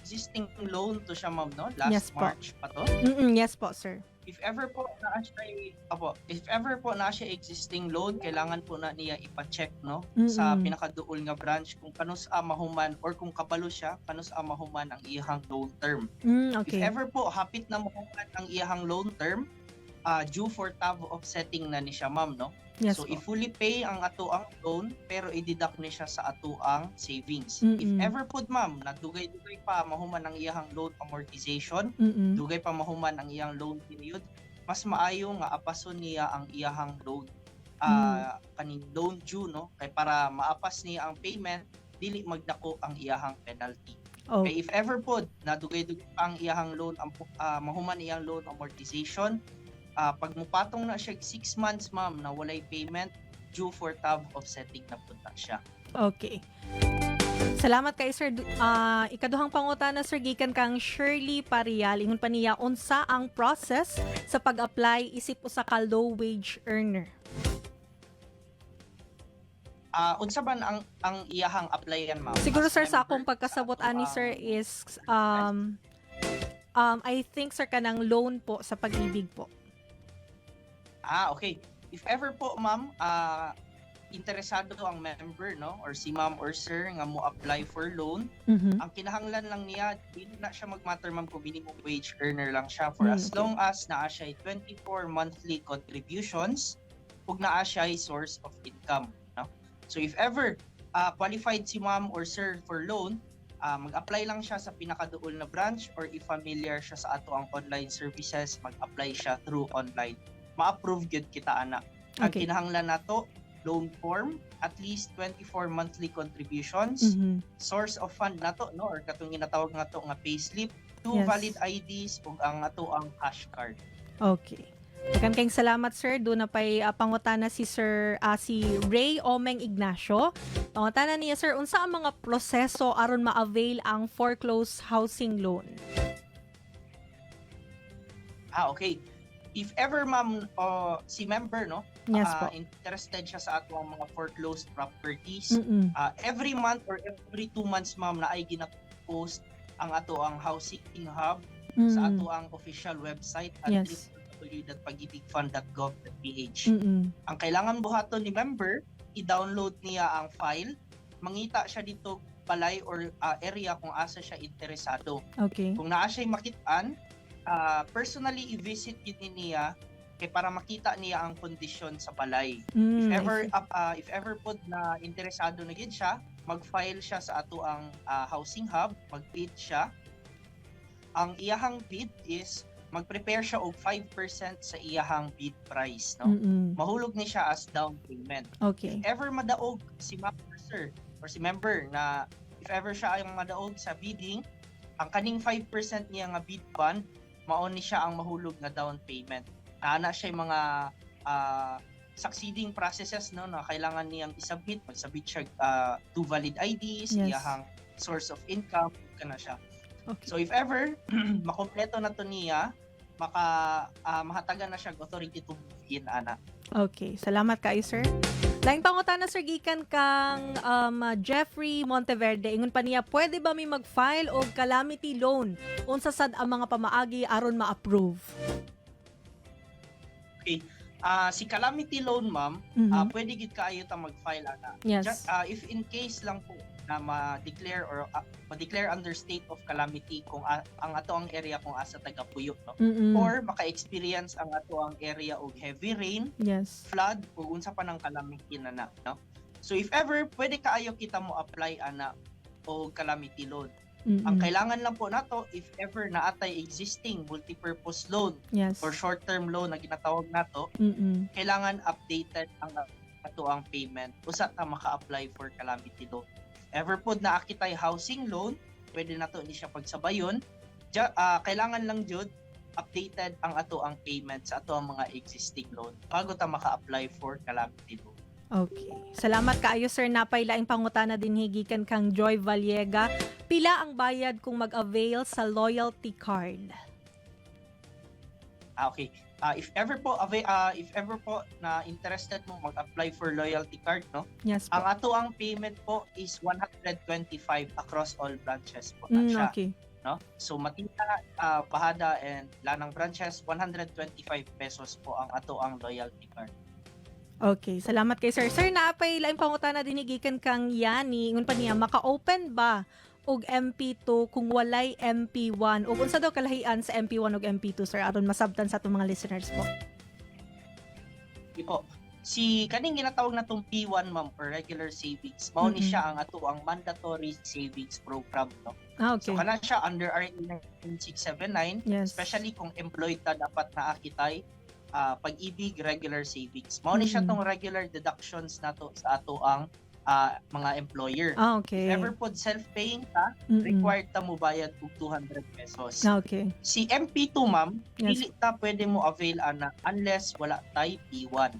existing loan to siya, ma'am, no? Last Yes po. March pa to. Yes po, sir. If ever po naa siya, opo, if ever po naa siya existing loan, kailangan po na niya ipa-check, no, sa pinakaduol nga branch kung kanus-a mahuman or kung kabalo siya kanus-a mahuman ang iyahang loan term. If ever po hapit na mahuman ang iyahang loan term, due for TAV offsetting na ni siya, ma'am, no? Yes So po. I-fully pay ang atoang loan pero i-deduct ni siya sa atoang savings. If ever pud, ma'am, na dugay-dugay pa mahuman ang iyahang loan amortization, dugay pa mahuman ang iyang loan period, mas maayo nga apason niya ang iyahang loan kaning loan due, no, kay para maapas niya ang payment, dili magdako ang iyahang penalty. Kay if ever pod na dugay-dugay pa ang iyahang loan ang mahuman iyang loan amortization, pag mupatong na siya 6 months, ma'am, na walay payment, due for TAV offsetting na pud na siya. Okay. Salamat kay sir. Ikaduhang pangutana, sir, gikan kang Shirley Parial. Ingon pa niya, unsa ang process sa pag-apply isip usa ka low wage earner? Unsa man ang iyahang applyan, ma'am? Siguro As sir, sa akong member pagkasabot sa ani atoang- sir is I think, sir, kanang loan po sa Pag-IBIG po. Ah, okay. If ever po, ma'am, interesado ang member, no, or si ma'am or sir nga mo apply for loan, ang kinahanglan lang niya, dili na siya magmatter, ma'am, kung minimum wage earner lang siya, for as long as naa siya 24 monthly contributions ug naa siya source of income, no? So if ever qualified si ma'am or sir for loan, mag-apply lang siya sa pinakaduol na branch or if familiar siya sa atoang online services, mag-apply siya through online. Ma-approve gyud kita ana. Ang kinahanglan nato, loan form, at least 24 monthly contributions, source of fund nato, no, or katong ginatawag nato nga payslip, two valid IDs ug ang atoang cash card. Okay. Daghan kayong salamat, sir. Duna pay pangutana si Sir si Ray Omeng Ignacio. Pangutana niya, sir, unsa ang mga proseso aron ma-avail ang foreclosed housing loan? Ah, okay. If ever, ma'am, si member, no, Yes po. Interested siya sa atoang mga foreclosed properties, every month or every 2 months, ma'am, naay gina-post ang atoang housing hub sa atoang official website at www.pagibigfund.gov.ph. Ang kailangan buhaton ni member, i-download niya ang file, mangita siya dito balay or area kung asa siya interesado. Kung naa siya makitaan, personally i-visit yun ni niya kay para makita niya ang kondisyon sa balay. If I ever see. If ever pod na interesado na gid siya, mag-file siya sa atoang housing hub, mag-bid siya. Ang iyahang bid is mag-prepare siya og 5% sa iyahang bid price, no? Mahulog ni siya as down payment. If ever madaog si ma'am or sir or si member na if ever siya ang madaog sa bidding, ang kaning 5% niya nga bid bond, mao ni siya ang mahulog nga down payment. Naa siya yung mga succeeding processes, no, na kailangan niyang isubmit, mag-submit siya two valid IDs, iyahang source of income kana siya. So if ever makompleto na to niya, maka mahatagan na siya og authority to move in ana. Okay, salamat kayo, sir. Laing pangutana, sir, gikan kang Jeffrey Monteverde. Ingon pa niya, pwede ba may mag-file og calamity loan? Unsa sad ang mga pamaagi aron ma-approve? Si calamity loan, ma'am, pwede gid kaayo ta mag-file ana. Just, if in case lang po na ma-declare or ma-declare under state of calamity kung ang atoang area kung asa tagapuyo, no, or maka-experience ang atoang area og heavy rain, flood o unsa pa ng calamity na na, no? So if ever pwede kaayo kita mo apply ana og calamity loan. Ang kailangan lang po nato, if ever naa tay existing multipurpose loan or short-term loan na ginatawag nato, kailangan updated ang atoang payment usa ta maka-apply for calamity loan. Ever pod naa kitay housing loan, pwede nato ni siya pagsabayon. Kailangan lang jud updated ang atoang payment sa atoang mga existing loan bago ta maka-apply for calamity loan. Okay. Salamat kaayo, sir. Napay laing pangutana din gikan kang Joy Vallega. Pila ang bayad kung mag-avail sa loyalty card? Ah, okay. If ever po na interested mo mag-apply for loyalty card, no? Yes po. Ang atoang payment po is 125 across all branches po na siya. No? So Matina, Bajada and Lanang branches, ₱125 po ang ato ang loyalty card. Okay, salamat kay sir. Sir, naapay laing pangutana dinhi gikan kang Yani. Ingon pa niya, maka-open ba og MP2 kung walay MP1? Ug unsa daw kalahian sa MP1 ug MP2, sir, aron masabtan sa atong mga listeners po? Di po. Si kaning ginatawag na tong P1, ma'am, or regular savings, mao ni siya ang ato ang mandatory savings program, no? So kana siya under RA 9679, especially kung employed ta, dapat naa kitay Pag-IBIG regular savings. Mao ni siya tong regular deductions nato sa ato ang mga employer. If ever pod self-paying ka, required ta mo bayad og ₱200. Si MP2, ma'am, dili ta pwede mo avail ana unless wala tay P1.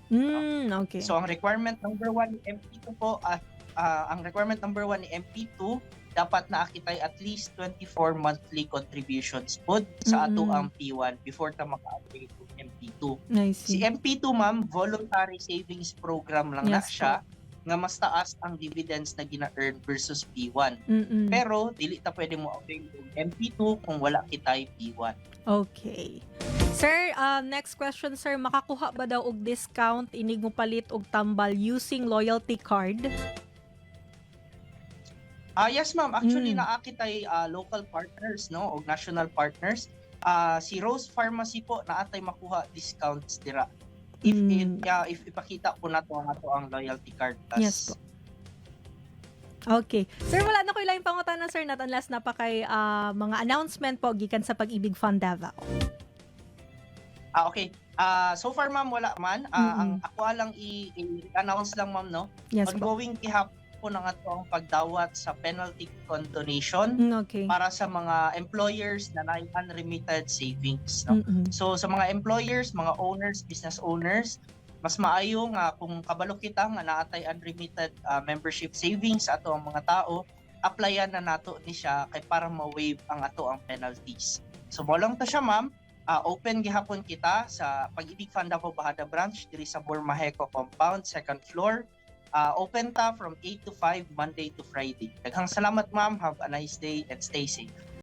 So ang requirement number 1 ni MP2 po at ang requirement number 1 ni MP2, dapat naa kitay at least 24 monthly contributions pod sa ato ang P1 before ta maka-avail og MP2. I Si see. MP2, ma'am, voluntary savings program lang na siya nga mas taas ang dividends na gina-earn versus P1. Pero dili ta pwede mo avail og MP2 kung wala kitay P1. Okay. Sir, next question, sir, makakuha ba daw og discount inig mo palit og tambal using loyalty card? Ah, yes, ma'am, actually naa kitay local partners, no, og national partners. Si Rose Pharmacy po, naa tay makuha discounts dira. If yeah, if ipakita po nato ang ato ang loyalty card plus. Yes po. Okay. Sir, wala na ko laing pangutana, sir, not unless naa pa kay mga announcement po gikan sa Pag-IBIG Fund Davao. Ah, okay. So far, ma'am, wala man. Ang ako lang i-announce lang, ma'am, no. Yes po. Ongoing gihapon ang ato ang pagdawat sa penalty condonation para sa mga employers na naay unremitted savings, no. So sa mga employers, mga owners, business owners, mas maayo nga kung kabalo kita nga naa tay unremitted membership savings sa ato ang mga tao, applyan na nato ni siya kay para ma-waive ang ato ang penalties. So mo lang to siya, ma'am. Open gihapon kita sa Pag-IBIG Fund Davao Bajada branch diri sa Bormaheco compound, second floor. Open ta from 8 to 5, Monday to Friday. Daghang salamat, ma'am. Have a nice day and stay safe.